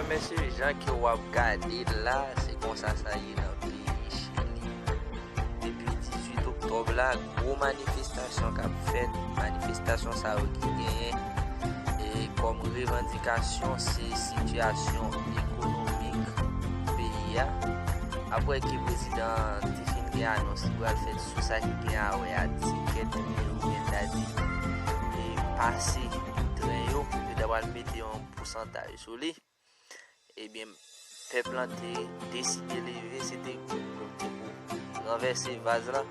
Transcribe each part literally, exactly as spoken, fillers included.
Mesye, jan ke w ap gade l la, se konsa sa ye nan peyi Chili. Depi dizuit oktòb la, gwo manifestasyon k ap fèt, manifestasyon sa yo ki genyen e kòm revandikasyon se sitiyasyon ekonomik peyi a. Apre ke prezidan an te fin gen anons li pral fèt sou sa ki gen a wè a tikèt, men ou byen ta di, e pase tren yo, yo ta pral mete yon pousantaj sou li. Ebyen, pèp lan te deside leve, se te pou, te pou ranvèse vaz la.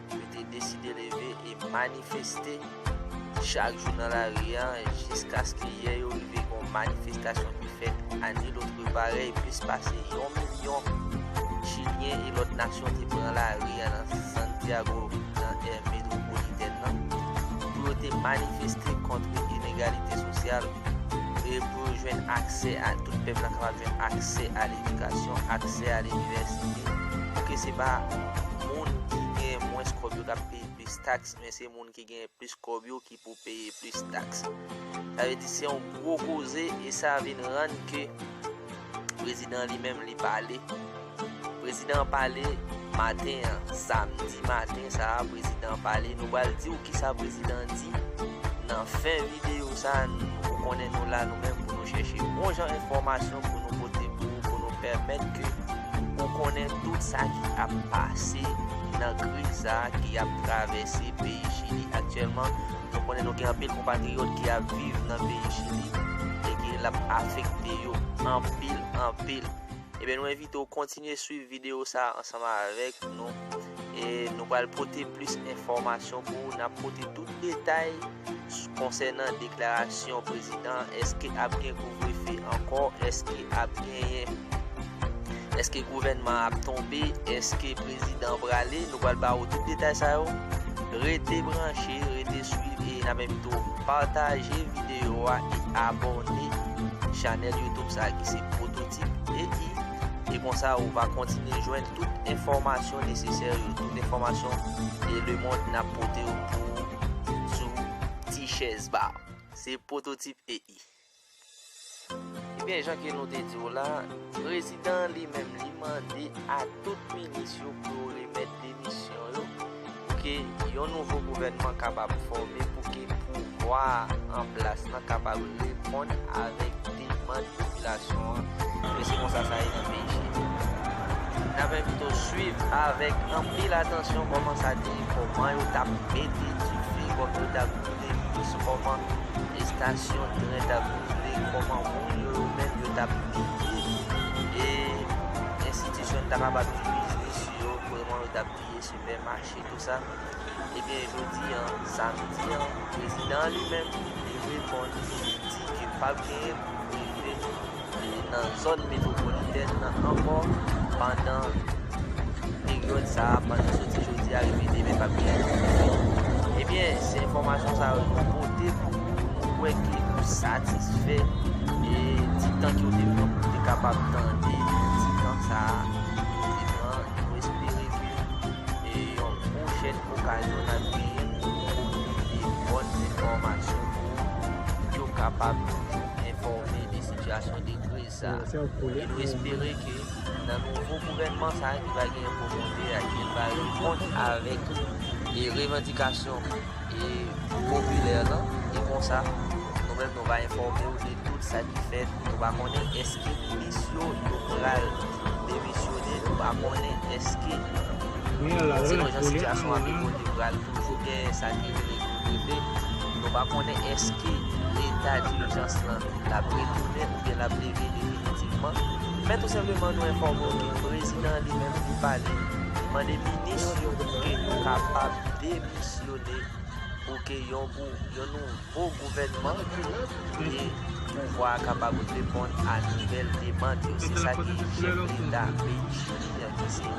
Yo te deside leve e manifeste chak jou nan lari a, jiskaske yè yo rive gon manifestasyon ki fèt a nil otre parèy, plis pase yon milyon Chilyen e lòt nasyon te pran lari a nan Santiago, nan èr metwopolitèn nan, pou yo te manifeste kont inegalite sosyal e pou yo jwenn aksè a, tout pèp la kapab jwenn aksè a ledikasyon, aksè a linivèsite, pou ke se pa moun ki gen mwens kòb yo k ap peye plis taks, men se moun ki gen plis kòb yo ki pou peye plis taks. Sa vle di se yon gwo koze e sa vin rann ke prezidan li menm li pale. Prezidan an pale maten an, samdi maten sa a, prezidan an pale. Nou pral di w kisa prezidan an di nan fen videyo sa a. Ou konnen nou la nou menm pou nou chèche bon jan enfòmasyon pou nou pote pou ou, pou nou pèmèt ke ou konnen tout sa ki ap pase nan kriz sa a ki ap travèse peyi Chili aktyèlman. Nou konnen nou gen anpil konpatriyòt ki ap viv nan peyi Chili e ke l ap afekte yo anpil, anpil. Ebyen, nou envite w kontinye swiv videyo sa a ansanm avèk nou. E nou pral pote plis enfòmasyon pou ou. N ap pote tout detay s-, konsènan deklarasyon prezidan an. Èske ap gen kouvrefe ankò? Èske ap genyen, èske gouvènman an ap tonbe? Èske prezidan an prale? Nou pral ba ou tout detay sa yo. Rete branche, rete swiv e n ap envite w pataje videyo a e abòne chanèl YouTube sa a ki se Pwototip E I. E konsa, ou va kontinye jwenn tout enfòmasyon nesesè yo, tout enfòmasyon e lemonn n ap pote yo pou ou sou ti chèz ba. Se Pwototip E I. Ebyen, jan ke nou te di w la, prezidan an li menm, li mande a tout minis yo pou yo remèt demisyon yo, pou ke yon nouvo gouvènman kapab fòme, pou ke pouvwa an plas lan kapab reponn avèk demann popilasyon an. E se konsa sa ye nan peyi Chili. N ap envite w swiv avèk anpil atansyon kòman sa te ye, kòman yo t ap mete dife, kòman yo t ap boule bous, kòman estasyon tren t ap boule, kòman moun yo, yo menm yo t ap piye e enstitisyon ta kapab di biznis yo, kòman yo t ap piye sipèmache, tou sa. Ebyen, jodi an, samdi an, prezidan an li menm, li reponn, li di ke p ap genyen kouvrefe nan zòn metwopolitèn nan ankò pandan peryòd sa a, pandan soti jodi a rive demen p ap genyen kouvrefe. Ebyen, se enfòmasyon sa yo nou pote pou ou, nou kwè ke nou satisfè e ti tan ke w te pran pou w te kapab tande ti tan sa a, nou te pran, nou espere ke e yon pwochèn okazyon n ap genyen pou pote de bòn enfòmasyon pou yo kapab toujou enfòme de sitiyasyon de kriz sa a. E nou espere ke nan nouvo gouvènman sa a ki va genyen pou monte a, ke l va reponn avèk e revandikasyon e popilè lan, e konsa, nou menm nou va enfòme w de tout sa ki fèt. Nou pa konnen èske minis yo, yo pral demisyone, nou pa konnen èske, selon jan sitiyasyon an ap evoliye, pral toujou gen sa ki rele kouvrefe. Nou pa konnen èske leta dijans lan l ap retounen oubyen l ap leve definitivman. Men tou senpleman, nou enfòme w ke prezidan an li menm, li pale, li mande minis yo pou ke yo kapab demisyone pou ke yon gou-, yon nouvo gouvènman e pouvwa a kapab reponn a nouvèl demann yo. Se sa ke chèf leta peyi Chili an, ki se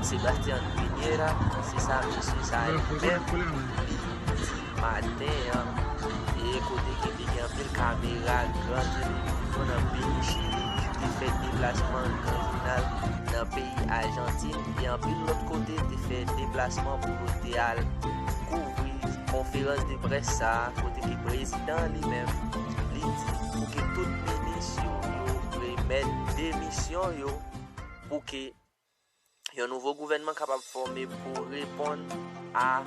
Sebastián Piñera, se sa mesye sa a li menm, li di maten an, e kote ke te gen anpil kamera, gran televizyon nan peyi Chili, te fè deplasman nan peyi Ajantin, e anpil lòt kote te fè deplasman pou yo te al kouvri konferans de près sa a, kote ke prezidan an li menm, li di pou ke tout minis yo, yo re-, mèt demisyon yo pou ke yon nouvo gouvènman kapab fòme pou reponn a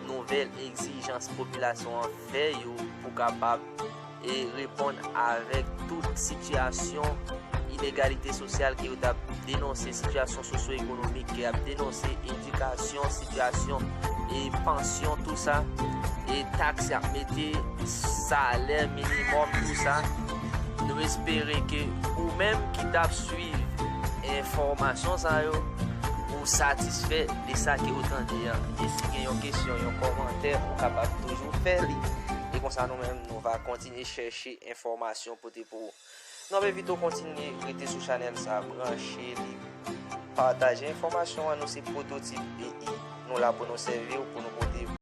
nouvèl egzijans popilasyon an fè yo pou kapab e reponn avèk tout sitiyasyon inegalite sosyal ke yo t ap denonse, sitiyasyon sosyo-ekonomik ke y ap denonse, edikasyon, sitiyasyon e pansyon, tou sa, e taks y ap mete, salè minimòm, tou sa. Nou espere ke ou menm ki t ap swiv enfòmasyon sa yo, ou satisfè de sa ke ou tande an. E si gen yon kesyon, yon kòmantè, ou kapab toujou fè li. E konsa nou menm, nou va kontinye chèche enfòmasyon pote pou ou. Nou ap envite w kontinye rete sou chanèl sa, branche li, pataje enfòmasyon an. Nou se Pwototip P I. Nou la pou nou sèvi w, pou nou